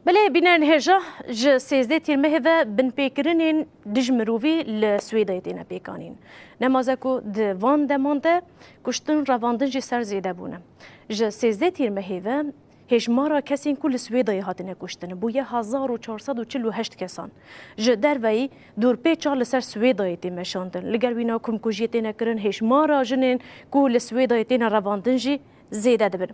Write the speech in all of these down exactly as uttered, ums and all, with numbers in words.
Belê bînerên hêja, ji sêzdeh Tîrmehê ve binpêkirinên dij mirovî li Swêdayê têne pêkanîn. Nemaze ku di van deman de kuştin revandin jî ser zêde bûne. Ji sêzdeh Tîrmehê ve hêjmara kesên ku li Swêdayê hatine kuştin bûye hezar û çar sed û çil û heşt kesan. Ji derveyî dorpêça li ser Swêdayê tê meşandin. Li gel wîna komkujiyê têne kirin, hêjmara jinên ku li Swêdayê têne revandin jî zêde dibin.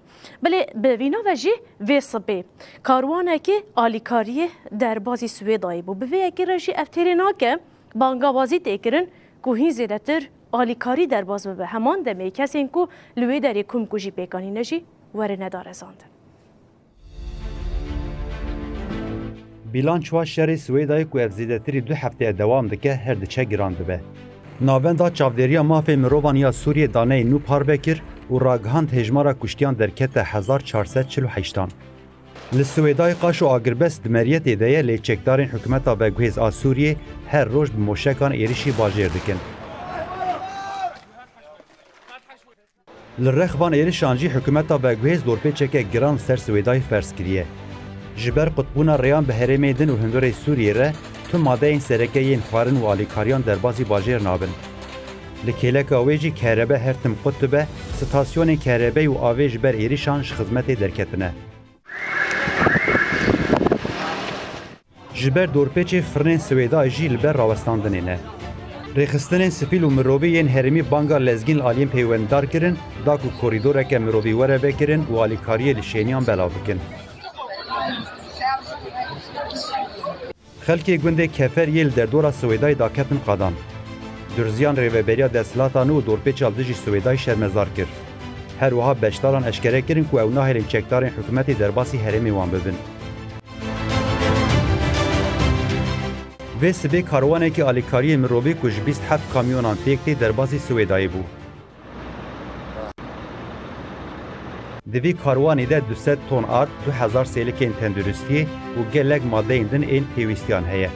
Belê bi vîna ve jî vê sibê karwanekî alîkariyê derbazî Swêdayê bû. Bi vê yekê re jî ev têrê nake bangawazî tê kirin ku hîn zêdetir alîkarî derbas bibe. Heman demê kesên ku li wê derê komkujî pêk anîne jî werine darezandin. Bîlançoya şerê Swêdayê ku ev zêdetirî du hefteye dewam dike, her diçe giran dibe. Navenda Çavdêriya Mafê Mirovan ya Sûriyê daneyê nû parve kir û ragihand hêjmara kuştiyan derkete hezar çar sed çil û heştan. Li Swêdayê qaş û agirbest di meriyetê de ye, lê çekdarên hikûmeta veguhêz a Sûriyê her roj bi moşekan êrişî bajêr dikin. Li rex van êrişan jî hikûmeta veguhêz dorpêçeke giran li ser Swêdayê ferz kiriye. Ji ber qutbûna rêyan bi herêmê din û hundirê Sûriyê re, tu madeyên sereke yên xwarin û alîkariyan derbasî bajêr nabin. Li kêleka wê jî kerebe her tim qut dibe, stasyonên kerebeyê û avê ji ber êrişan ji xizmetê derketine. Ji ber dorpêçê firnên Swêdayê jî li ber rawestandinê ne. Rêxistinên sivîl û mirovî yên herêmî banga lezgîn li aliyên peywendar kirin, da ku korîdoreke mirovî were vekirin û alîkariyê li şêniyan belav bikin. Xelkê gundê Kefer yê li derdora Swêdayê daketin qadan. Durziyan rêveberiya desthilata nû û dorpêça li dijî Swêdayê şermezar kir. Her wiha beşdaran eşkere kirin ku ew nahêlin çekdarên hikûmetê derbasî herêmê wan bibin. Vê sibê karwanekî alîkariyê mirovî ku ji bîst heft kamyonan pêk tê derbasî Swêdayê bû. Di vî karwanê de du sed ton ard, du hezar sêlikên tenduristiyê û gelek madeyên din ên pêwîstiyan heye.